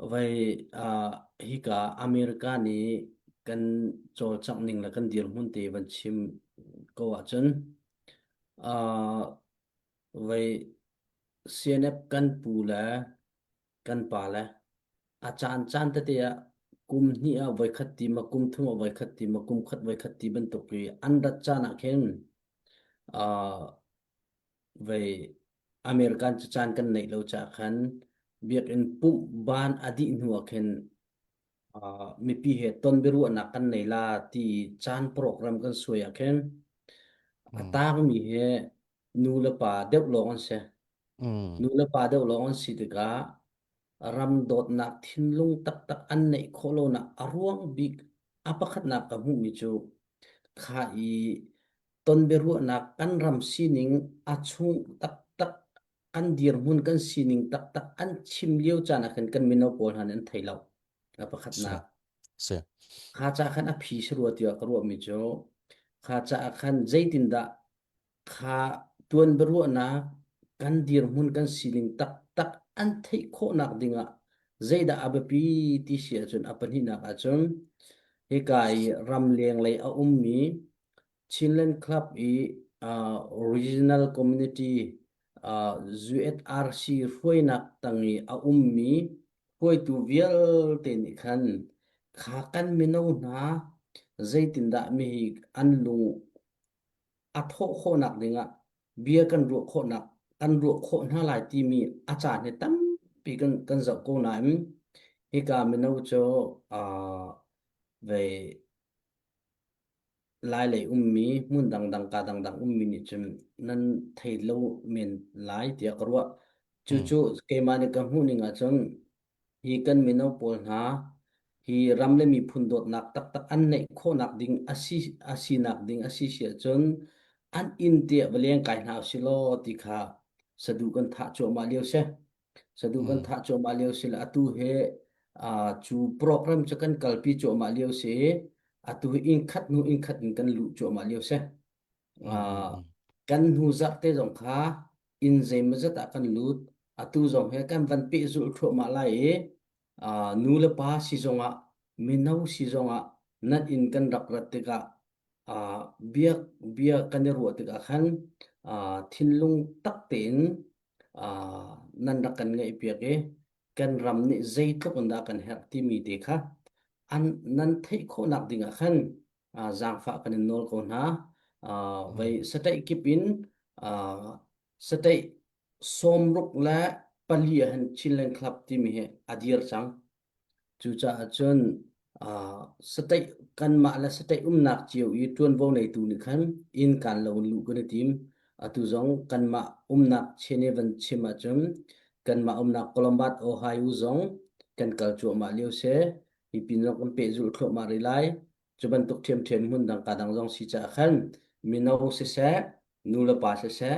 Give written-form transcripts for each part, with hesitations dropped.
Vai uh, hika America nih kan cawlcangh ning le kan dirhmun te van chim ko ahcun uh, vai CNF kan pu le kan pa le a caan caan tete ah kum hnih ah voikhat ti ma kum thum ah voikhat ti ma kum khat voikhat ti bantuk i an rat caan ah khin uh, vei American cu caan kan neih lo caah khan biakinn pumh ban a dih hnu ah khin uh, mipi he ton biaruahnak kan nei la ti caan program kan suai ah khin a Mm. tangmi he nu le pa deuh lawng an si. Mm. Nu le pa deuh lawng an si tikah ram dawtnak thinlung taktak an neih khawh lonak a ruang bik a pakhatnak ka hmuhmi cu kha i ton biaruahnak kan ram sining a chung taktak kan dirhmun kan sining taktak an chim lio caan ah khan kan mino pawl hna nih an thei lo a Si. pakhatnak Si. kha ca khan a phi si rua tiah ka ruahmi cu kha caah khan zeitindah Kha tuan biaruahnak kan dirhmun kan sining taktak an theih khawhnak dingah zeidah a biapi ti si ahcun a pahnihnak ahcun hika i ramleng lei a ummi Chinland Club i uh, Regional Community uh, USRC hruainak tang i a ummi hruaitu vialte nih khan kha kan mino hna zeitindah mihi an lung a thawh khawhnak dingah bia kan ruah khawhnak kan ruah khawh hna lai timi a caan hi tampi kan kan zoh ko nain hika mino cu uh, ve lai lei ummi hmun dangdang ka dangdang ummi nih cun nan thei lo men lai tiah ka ruah. Mm. Cucu keimah nih ka hmuh ning ahcun Hi kan mino pawl hna hi ram le miphun dawtnak taktak an neih khawhnak ding a si a sinak ding a si si ahcun an inn tiah va leng kai hna usih law ti kha saduh kan thah cuahmah lio si. Saduh kan Mm. thah cuahmah lio si le atu hi uh, cu program cu kan kalpi cuahmah lio si i atu hi inn khat hnu inn khat in kan luh cuahmah lio si. Mm. Mm. Uh, Mm. kan hnu zarh te zong kha inn zeimawzat ah kan lut. Atu zong hi kan van pehzulh thluahmah lai i uh, nu le pa si zongah mino si zongah nan inn kan rak rat tikah uh, biak bia kan i ruah tikah khan uh, thinlung tak tein uh, nan rak kan ngaihpiak i kan ram nih zeitluk in dah kan herh timi te kha an nan theih khawhnak dingah khan uh, zaangfah kan in nawl ko hna. Uh, Mm. vei sataih kip in uh, sataih sawmruk le pali ah hin Chinland Club timi hi a dir cang. Cucaah cun uh, sataih kanmah le sataih umnak cio i ṭuanvo neitu nih khan inn kaan lo in luh kan i tim. Atu zong kanmah umnak chin i van chim ahcun kanmah umnak Columbus, Ohio zong kan kal cuahmah lio si. Hi pin zong kan pehzulh thluahmah rih lai. Cu bantuk ṭhiamṭhiam hmun dang ka dang zong si caah khan mino siseh, nu le pa siseh,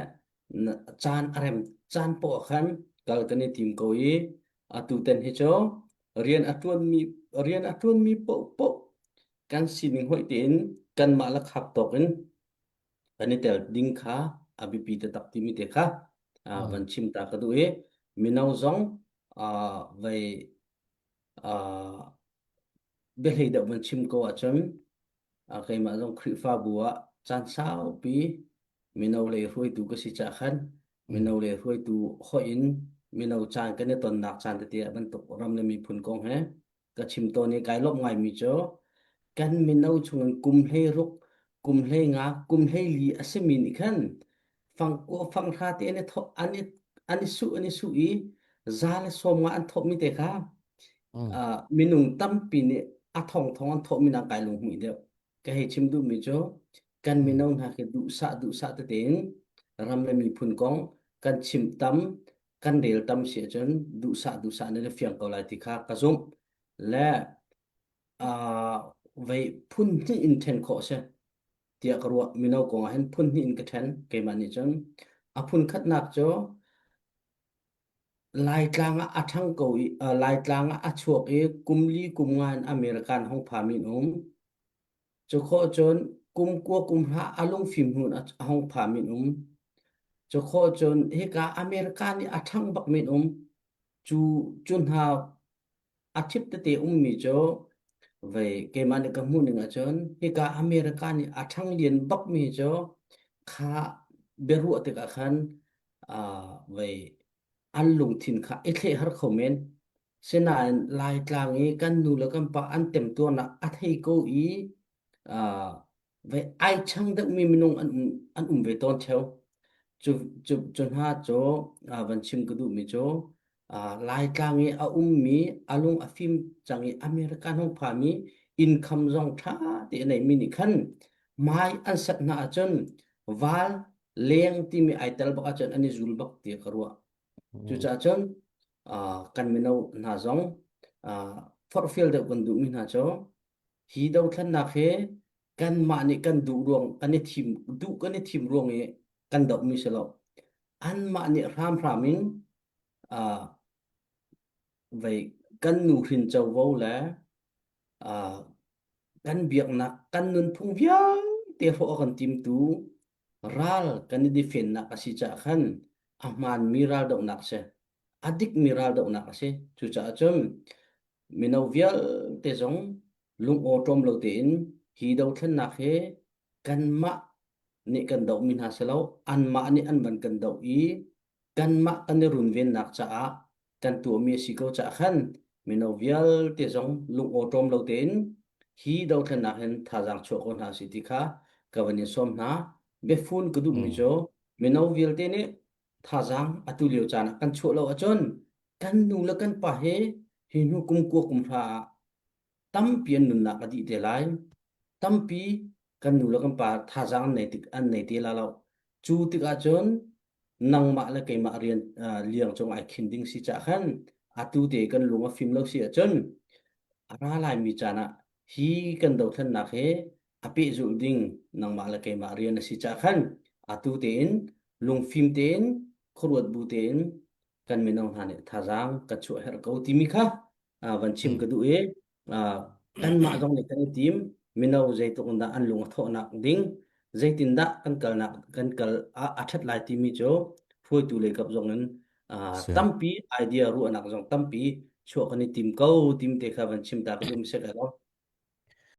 caan a rem caan poah khan kal kan i tim ko i atu ten hi cu rian a ṭuanmi rian a ṭuanmi paohpaoh kan sining hoih tein kanmah le khap tawk in kan i tel ding kha a biapi taktak timi te kha Mm. van chim ta ka duh i mino zong vei biahlei deuh van chim ko ahcun keimah zong Khrihfabu ah caan saupi mino lei hruaitu ka si caah khan mino lei hruaitu hoih in mino caan kan i tonnak caan tete ah bantuk ram le miphun kong he ka chim tawn i kai lawmh ngaimi cu kan mino chungin kum 16 kum 15 kum 14 a simi nih khan fangkua fanghra te an i thawh an i an i suh an i suh i za le sawm nga an thawhmi te kha Mm. uh, minung tampi nih a thong thong an thawhmi nak kai lunghmuih deuh ka hei chim duhmi cu kan Mm. mino hna khi duhsah duhsah tete in ram le miphun kong kan chim tam kan rel tam si ahcun duhsah duhsah nan i fiang ko lai ti kha ka zumh le uh, vei phun hnih in then khawh a si tiah ka ruah mino kong ah hin phun hnih in ka then keimah nih cun a phun khatnak cu Laitlang ah a ṭhang ko i uh, Laitlang ah a chuak i kum li kum nga in American hong phami an um. Cu khawh cun kum kua kum hra a lungfim hnu in a hong phami an um. Cu khawh cun hika America nih a ṭhang bakmi an um. Cu cu hna. A thip tete ummi cu vei keimah nih ka hmuh ning ahcun hika America nih a ṭhang lian bakmi cu kha biaruah tikah khan uh, vei an lungthin kha i thleh har kho men. Sinain Laitlang i kan nu le kan pa an temtuarnak a thei ko i uh, Ve ai chang deuhmi minung an um, an um ve tawn theo. Cu, cu, cu hna cu uh, van chim ka duhmi cu uh, Laitlang i a ummi a lung a fim cang i American hung phami income zong ṭha te a neimi nih khan mai an sat hna ahcun val leng timi ai tel bak ahcun an i zul bak ti ka ruah. Cucaah cun uh, kan mino hna zong uh, forhfial deuh kan duhmi hna cu Hi dothlennak hi kanmah nih kan duh ruang kan i thim duh kan i thim ruang i kan dohmi si lo. Anmah nih hramhram in uh, vei kan nuhrin covo le uh, kan biaknak kan nunphung vialte hrawh a kan timtu ral kan i defennak a si caah khan a hmaanmi raldohnak si a dikmi raldohnak a si cucaah cun Mino vialte zong lungawṭawm lo tein hi dothlennak hi kanmah nih kan dohmi hna si lo, anmah nih an van kan doh i kanmah kan i runvennak caah kan tuahmi a si ko caah khan mino vialte zong lungawṭawm lo tein hi dothlennak hin thazaang chuah ko hna si ti kha ka van in sawm hna. Biafun ka duhmi cu mino vialte nih thazaang atu lio caan ah kan chuah lo ahcun kan nu le kan pa he hi hnu kum kua kum hra ah tampi an nunnak a dih te lai. Tampi kan nu le kan pa thazaang an nei tik an nei te la lo. Cu tikah cun nangmah le keimah rian uh, liang cung ai khin ding si cah khan atu te kan lung a fim lo si ahcun a ra laimi caan ah hi kan dothlennak hi a pehzulh ding nangmah le keimah rian a si cah khan atu tein lungfim tein khuaruat bu tein kan mino hna nih thazaang kan chuah herh ko timi kha van chim ka duh i kanmah zong nih kan i tim mino zeitluk in dah an lung a thawhnak ding zeitindah kan kalnak kan kal a ṭhat lai timi cu hruaitu lei kap zong in tampi idea ruahnak zong tampi chuah kan i tim ko tim te kha van chim ta ka duh mi sek lo.